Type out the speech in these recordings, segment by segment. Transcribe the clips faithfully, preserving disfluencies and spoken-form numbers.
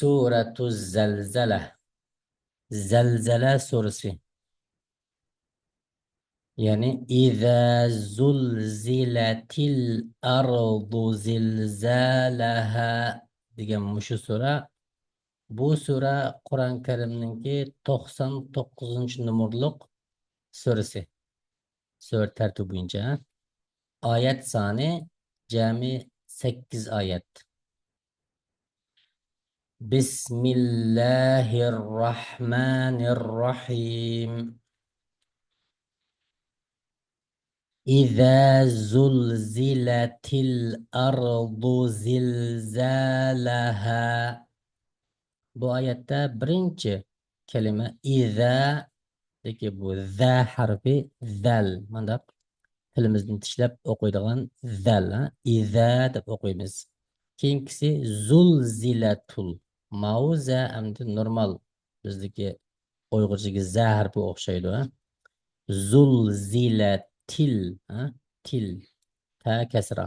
سورة الزلزلة. زەلزەلە سۈرىسى. يەنى، إذا زلزلت الأرض زلزالها دېگەن مۇشۇ سۈرە. بۇ سۈرە قۇرئان كەرىمنىڭكى توقسان توققۇزىنچى نومۇرلۇق سۈرىسى. سۈرە تەرتىپى بويىچە. ئايەت سانى جەمئىي سەككىز ئايەت. بسم الله الرحمن الرحيم. إذا زلزلت الأرض زلزالها. بۇ ئايەتتە بىرىنچى كەلىمە ئىزادىكى بۇ زە ھەرپى، زەل، مانداق تىلىمىزنى چىشلەپ ئوقۇيدىغان زەل، ھە؟ ئىزا دەپ ئوقۇيمىز. كېيىنكىسى زۇلزىلەتۇل. ماۋۇ زە ئەمدى نورمال بىزدىكى ئۇيغۇرچىدىكى زە ھەرپىگە ئوخشايدۇ، ھە؟ زۇلزىلەتىل، ھە؟ تىل. تە كەسرە.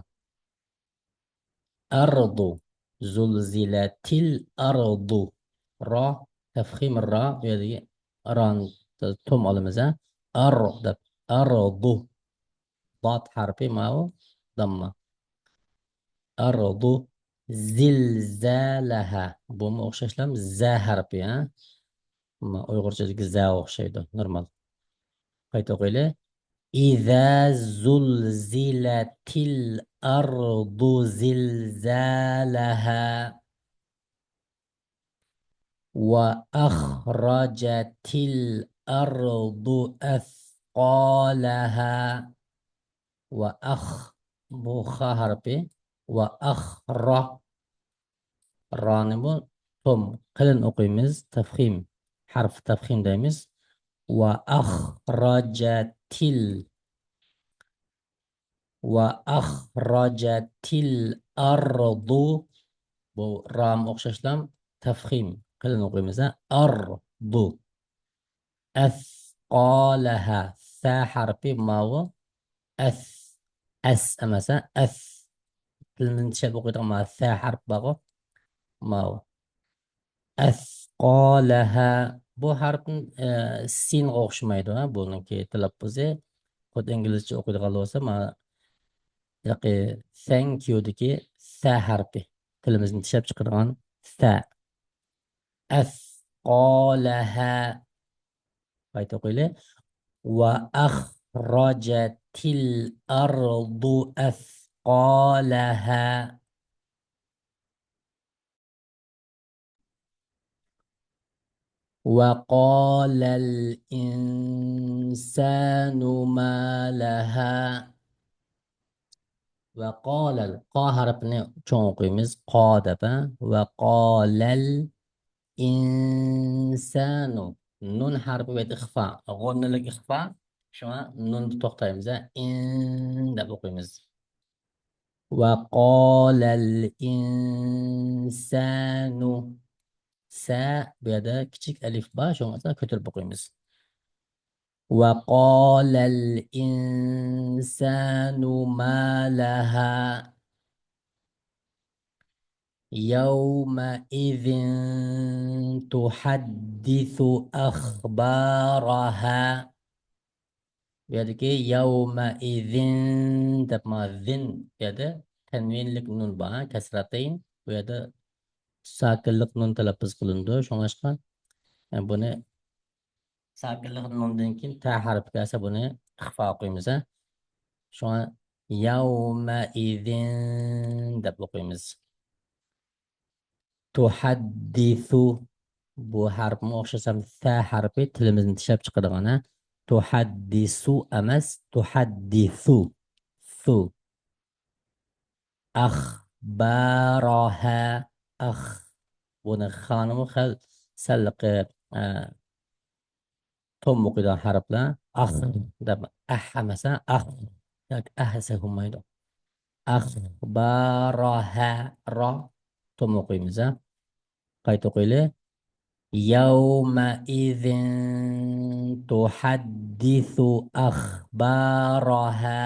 ئەرضۇ. زۇلزىلەتىل ئەرضۇ. را، تەفخىم را، بۇ يەردىكى رانى توم ئالىمىز، ھە؟ ئەر دەپ. ئەرضۇ. داد ھەرپى ماۋۇ دامما. ئەرضۇ زىلزالەھا. بۇمۇ ئوخشاشلا زە ھەرپى، ھە؟ ئۇيغۇرچىدىكى زەگە ئوخشايدۇ. نورمال. قايتا ئوقۇيلى. إذا زلزلت الأرض زلزالها. وأخرجت الأرض أثقالها. ۋە ئەخ، بۇ خا ھەرپى. ۋە ئەخرا، رانى بۇ توم قېلىن ئوقۇيمىز، تەفخىم، ھەرف تەفخىم دەيمىز. ۋە ئەخرەجەتىل، ۋە ئەخرەجەتىل ئەرضۇ. بۇ رام ئوخشاشلا تەفخىم قېلىن ئوقۇيمىز، ھە؟ ئەرضۇ. ئەسقالەھا. سە ھەرپى ماۋۇ. ئەس. ئەس ئەمەس، ھە؟ ئەس. تىلىمىزنى چىشلەپ ئوقۇيدىغان ماۋۇ سە ھەرپ بارغۇ. ماۋۇ. ئەسقالەھا. بۇ ھەرپنىڭ، ئە، سىنغا ئوخشىمايدۇ، ھە؟ بۇنىڭكى تەلەپپۇزى. خۇددى ئىنگلىزچە ئوقۇيدىغان بولسا، مانا، ھېلىقى thank you دىكى سە ھەرپى. تىلىمىزنى چىشلەپ چىقىدىغان سە. ئەسقالەھا. قايتا ئوقۇيلى. وأخرجت الأرض أثقالها. وقال الإنسان ما لها. ۋە قالەل، قا ھەرپىنى چوڭ ئوقۇيمىز، قا دەپ، ھە؟ ۋە قالەل ئىنسانۇ. نۇن ھەرپى بۇ يەردە ئىخفا، غۇننىلىك ئىخفا. شۇڭا نۇندا توختايمىز، ھە؟ ئىن دەپ ئوقۇيمىز. ۋە قالەل ئىنسانۇ. سە، بۇ يەردە كىچىك ئەلىف بار، شۇڭا كۆتۈرۈپ ئوقۇيمىز. وقال الإنسان ما لها يومئذ تحدث أخبارها. بۇ يەردىكى يومئذ دەپ ما زىن، بۇ يەردە تەنۋىنلىك نۇن بار، كەسرەتەين. بۇ يەردە ساكىنلىق نۇن تەلەپپۇز قىلىنىدۇ. شۇڭلاشقا، بۇنى ساكىنلىق نۇندىن كېيىن تە ھەرپى كەلسە، بۇنى ئىخفا قويىمىز، ھە. شۇڭا يومئذ دەپ ئوقۇيمىز. تحدث. بۇ ھەرپمۇ ئوخشاشلا سە ھەرپى تىلىمىزنى چىشلەپ چىقىدىغان، ھە. تحدث ئەمەس، تحدث. ثۇ. أخبارها. ئەخ. بۇنى خانىمۇ خەل-، سەل قىپ، ئە، توم ئوقۇيدىغان ھەرپلەر. ئاخ دەپ، ئەھ ئەمەس، ئاخ ياكى ئەھ دېسەك بولمايدۇ. أخبارها. را توم ئوقۇيمىز، ھە. قايتا ئوقۇيلى. يومئذ تحدث أخبارها.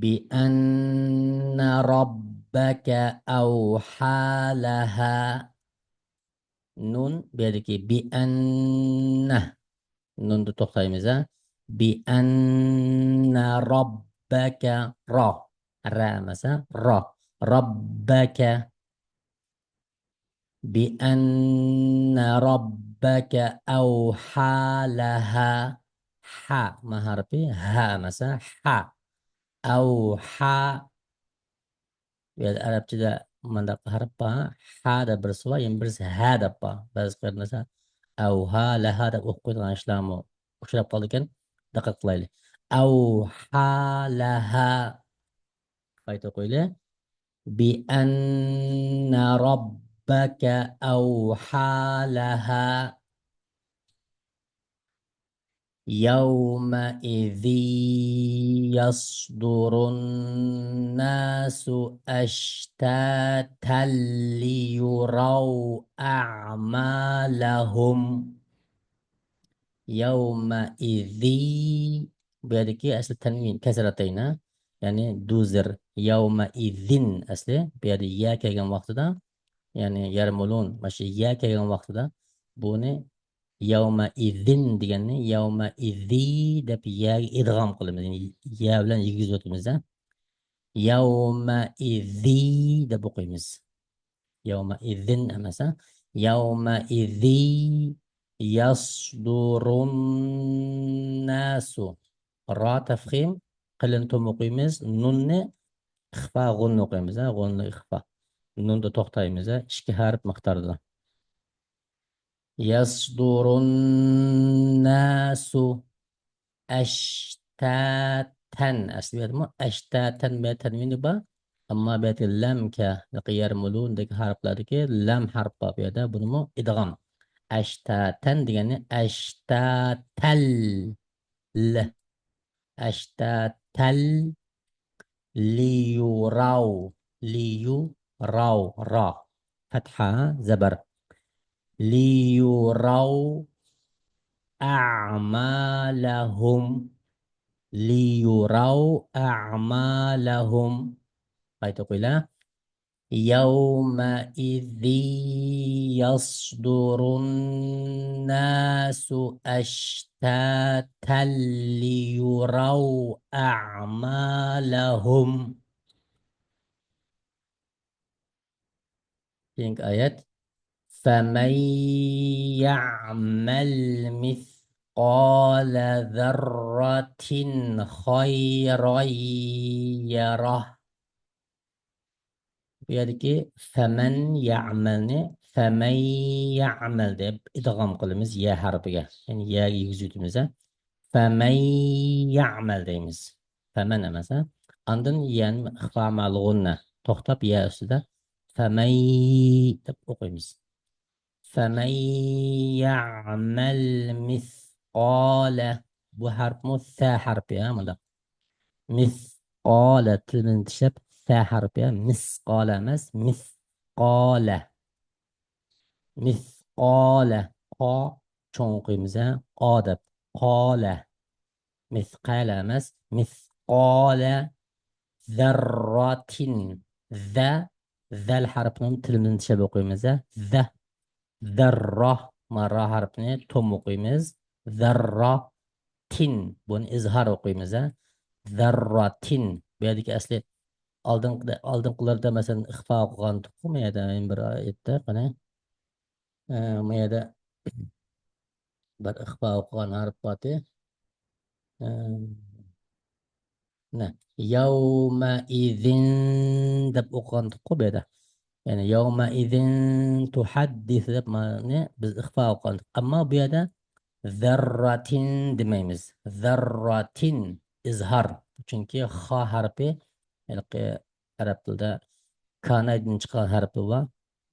بأن رب، ربك أوحى لها. نون، بۇ يەردىكى بأن. نوندا توختايمىز، ھە. بأن ربك، را. را ئەمەس، ھە. را. ربك. بأن ربك أوحى لها. ھا، ما ھارپى، ھا ئەمەس، ھە. ھا. أوحى. بۇ يەردە ئەرەبچىدە مۇنداق ھارپ بار، ھا دەپ بىرسى بار، يەنە بىرسى ھە دەپ بار. بەزى قېرىنداشلار ئەۋھا، لەھا دەپ ئوقۇپ قويىدىغان ئىشلارمۇ ئۇچراپ قالىدىكەن. دىققەت قىلايلى. ئەۋھا لەھا. قايتا ئوقۇيلى. بأن ربك أوحى لها. يومئذ يصدر الناس أشتاتا ليروا أعمالهم. يومئذ. بۇ يەردىكى ئەسلى تەنۋىن، كەسرەتەينى، يەنى دۇزىر. يومئذ ئەسلى. بۇ يەردە يە كەلگەن ۋاقتىدا، يەنى يەرمۇلۇن، مانا شۇ يە كەلگەن ۋاقتىدا بۇنى يەۋمەئىزىن دېگەننى يەۋمەئىزى دەپ يەگە ئىدغام قىلىمىز. يەنى يە بىلەن يېگۈزۈۋېتىمىز-دە. يەۋمەئىزى دەپ ئوقۇيمىز. يەۋمەئىزىن ئەمەس، ھە؟ يەۋمەئىزى يەسدۇرۇنناسۇ. را تەفخىم، قېلىن توم ئوقۇيمىز. نۇننى ئىخفا غۇننى ئوقۇيمىز، ھە؟ غۇننى ئىخفا. نۇندا توختايمىز، ھە؟ ئىككى ھەرپ مىقداردا. يەسدۇرۇنناسۇ ئەشتاتەن. ئەسلى بۇ يەردىمۇ ئەشتاتەن بۇ يەردە تەنۋىنى بار. ئەمما بۇ يەردىكى لەم كە، يەرمۇلۇندىكى ھەرپلەردىكى لەم ھەرپ بار بۇ يەردە. بۇنىمۇ ئىدغام. ئەشتاتەن دېگەننى ئەشتاتەل. ئەشتاتەل لىيۇراۋ. لىيۇراۋ. را. فەتھا، زەبەر. لىيۇراۋ ئەمالەھۇم. لىيۇراۋ ئەمالەھۇم. قايتا ئوقۇيلى. يومئذ يصدر الناس أشتاتا ليروا أعمالهم. كېيىنكى ئايەت. فمن يعمل مثقال ذرة خيرا يره. بۇ يەردىكى فەمەن يەئمەلنى فەمەن يەئمەل دەپ ئىدغام قىلىمىز يە ھەرپىگە. يەنى يەگە يېگۈزۈۋېتىمىز، ھە. فەمەن يەئمەل دەيمىز. فەمەن ئەمەس، ھە. ئاندىن يەنى ئىخفا مەئەل غۇننە. توختاپ يە ئۈستىدە فەمەن دەپ ئوقۇيمىز. فەمەن يەئمەل مىسقالە. بۇ ھەرپمۇ سە ھەرپى، ھە، مۇنداق. مىسقالە، تىلىمىزنى چىشلەپ، سە ھەرپى، ھە، مىسقالە ئەمەس، مىسقالە. مىسقالە. قا چوڭ ئوقۇيمىز، ھە، ئا دەپ. قالە. مىسقالە ئەمەس، مىسقالە زەرراتىن. زە، زەل ھەرپىنى تىلىمىزنى چىشلەپ ئوقۇيمىز، ھە. زە. زەررا. ما را ھەرپىنى توم ئوقۇيمىز. زەرراتىن. بۇنى ئىزھار ئوقۇيمىز، ھە. زەرراتىن. بۇ يەردىكى ئەسلى ئالدىنقى، ئالدىنقىلىرىدا، مەسىلەن، ئىخفا قىلغانتۇققۇ، ما يەردە بىر ئايەتتە، قېنى. ئە، ما يەردە بىر ئىخفا قىلغان ھەرپ بارتى. ئە، نە، يومئذ دەپ ئوقۇغانتۇققۇ بۇ يەردە. يەنى يومئذ تحدث دەپ مانى بىز ئىخفا قىلغانتۇق. ئەمما بۇ يەردە زەرراتىن دېمەيمىز. زەرراتىن ئىزھار. چۈنكى خا ھەرپى، ھېلىقى ئەرەب تىلىدا كانايدىن چىققان ھەرپى بار.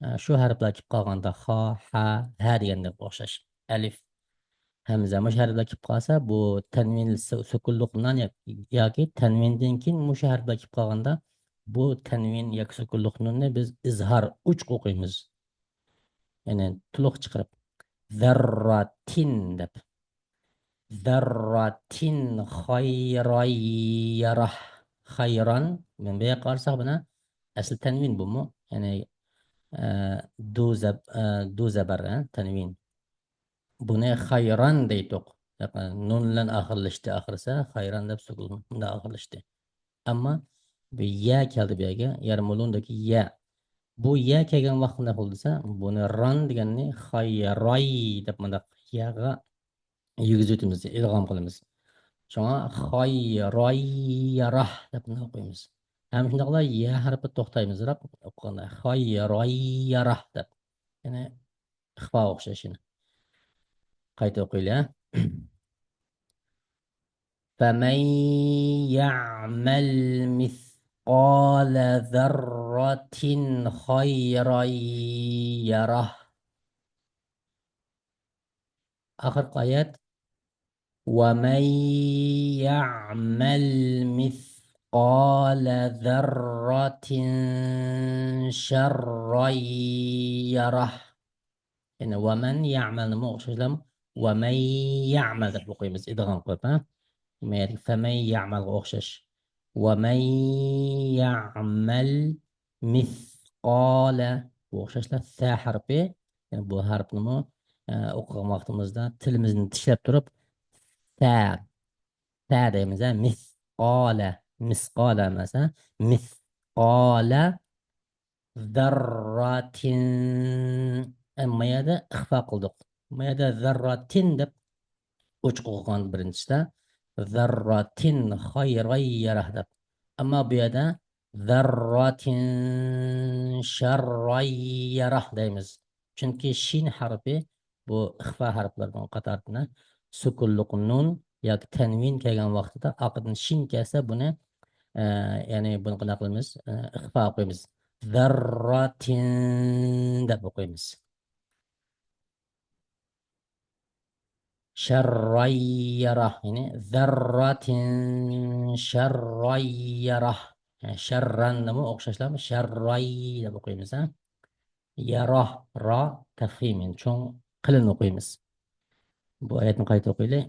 ئە، شۇ ھەرپلەر كېلىپ قالغاندا خا، ھە، ھە دېگەندەك ئوخشاش. ئەلىف، ھەمزە، مۇشۇ ھەرپلەر كېلىپ قالسا، بۇ تەنۋىن سۈ-، سۈكۈنلۈق نان يا-، ياكى تەنۋىندىن كېيىن مۇشۇ ھەرپلەر كېلىپ قالغاندا، بۇ تەنۋىن ياكى سۈكۈنلۈق نۇننى بىز ئىزھار، ئوچۇق ئوقۇيمىز. يەنى تولۇق چىقىرىپ. زەرراتىن دەپ. زەرراتىن خەيرەن يەرەھ. خەيرەن. مەن بۇ يەرگە قارىساق، مانا، ئەسلى تەنۋىن بۇمۇ. يەنى، ئە، دۇ زەب-، ئە، دۇ زەبەر، ئە، تەنۋىن. بۇنى خايران دەيتتۇق. نۇن بىلەن ئاخىرلىشتى، ئاخىرسا خايران دەپ سۈكۈن بىلەن ئاخىرلىشتى. ئەمما بۇ يە كەلدى بۇ يەرگە، يەرمۇلۇن دېگەن يە. بۇ يە كەلگەن ۋاقتىدا نېمە قىلدى دېسە، بۇنى ران دېگەننى خايراي دەپ مۇنداق يەگە يېگۈزۈۋېتىمىز، ئىدغام قىلىمىز. شۇڭا خايرايياراھ دەپ مۇنداق ئوقۇيمىز. ھەم شۇنداقلا يە ھەرپى توختايمىز، راق ئوقۇغاندا خايرايياراھ دەپ. يەنى ئىخفا ئوخشاش يەنە. قايتا ئوقۇيلى، ھە. فمن يعمل مثقال ذرة خيرا يره. ئاخىرقى ئايەت. ومن يعمل مثقال ذرة شرا يره. يەنى ۋەمەن يەمەلنىمۇ ئوخشاشلا ۋەمەن يەمەل دەپ ئوقۇيمىز، ئىدغام قىلىپ، ھە؟ نېمە يەردىكى فەمەن يەمەلغا ئوخشاش. ۋەمەن يەمەل مىسقالە. بۇ ئوخشاشلا سە ھەرپى. يەنى بۇ ھەرپنىمۇ، ئە، ئوقۇغان ۋاقتىمىزدا تىلىمىزنى چىشلەپ تۇرۇپ، سە، سە دەيمىز، ھە؟ مىسقالە. مىسقالە ئەمەس، ھە؟ مىسقالە. زەرراتىن. ئە، ما يەردە ئىخفا قىلدۇق. ما يەردە زەرراتىن دەپ ئوچۇق ئوقۇغان بىرىنچىسىدە. زەرراتىن خايرا يەرەھ دەپ. ئەمما بۇ يەردە زەرراتىن شەررا يەرەھ دەيمىز. چۈنكى شىن ھەرپى بۇ ئىخفا ھەرپلىرىنىڭ قاتارىدىن سۈكۈنلۈق نۇن ياكى تەنۋىن كەلگەن ۋاقتىدا ئارقىدىن شىن كەلسە، بۇنى، ئە، يەنى بۇنى قانداق قىلىمىز؟ ئە، ئىخفا ئوقۇيمىز. زەرراتىن دەپ ئوقۇيمىز. شەررا يەرەھ، يەنى زەرراتىن شەررا يەرەھ. يەنى شەرراننىمۇ ئوخشاشلا شەررا دەپ ئوقۇيمىز، ھە؟ يەرەھ، را تەفخىم، يەنى چوڭ قىلىن ئوقۇيمىز. بۇ ئايەتنى قايتا ئوقۇيلى.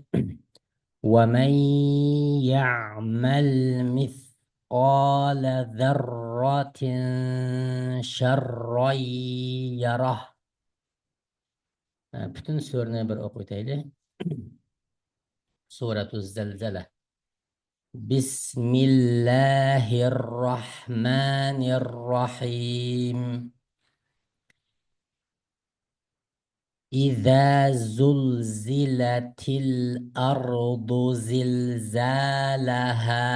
ومن يعمل مثقال ذرة شرا يره. پۈتۈن سۈرىنى بىر ئوقۇۋېتەيلى. سورەتۇز زەلزەلە. بسم الله الرحمن الرحيم. إذا زلزلت الأرض زلزالها.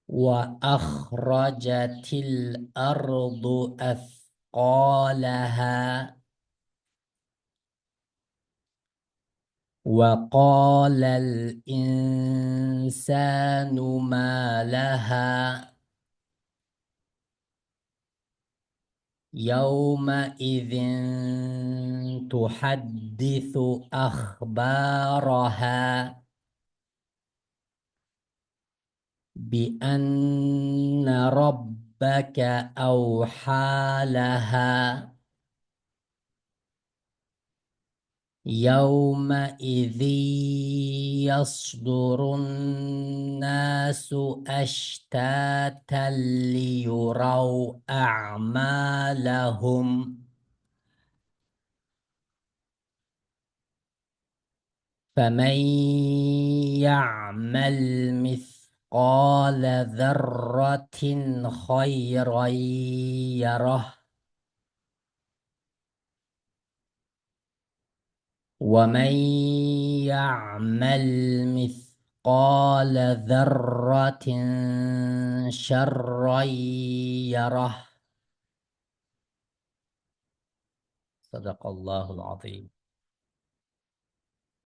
وأخرجت الأرض أثقالها. وقال الإنسان ما لها. يومئذ تحدث أخبارها. بأن ربك أوحى لها. يومئذ يصدر الناس أشتاتا ليروا أعمالهم. فمن يعمل مثقال ذرة خيرا يره. ومن يعمل مثقال ذرة شرا يره. صدق الله العظيم.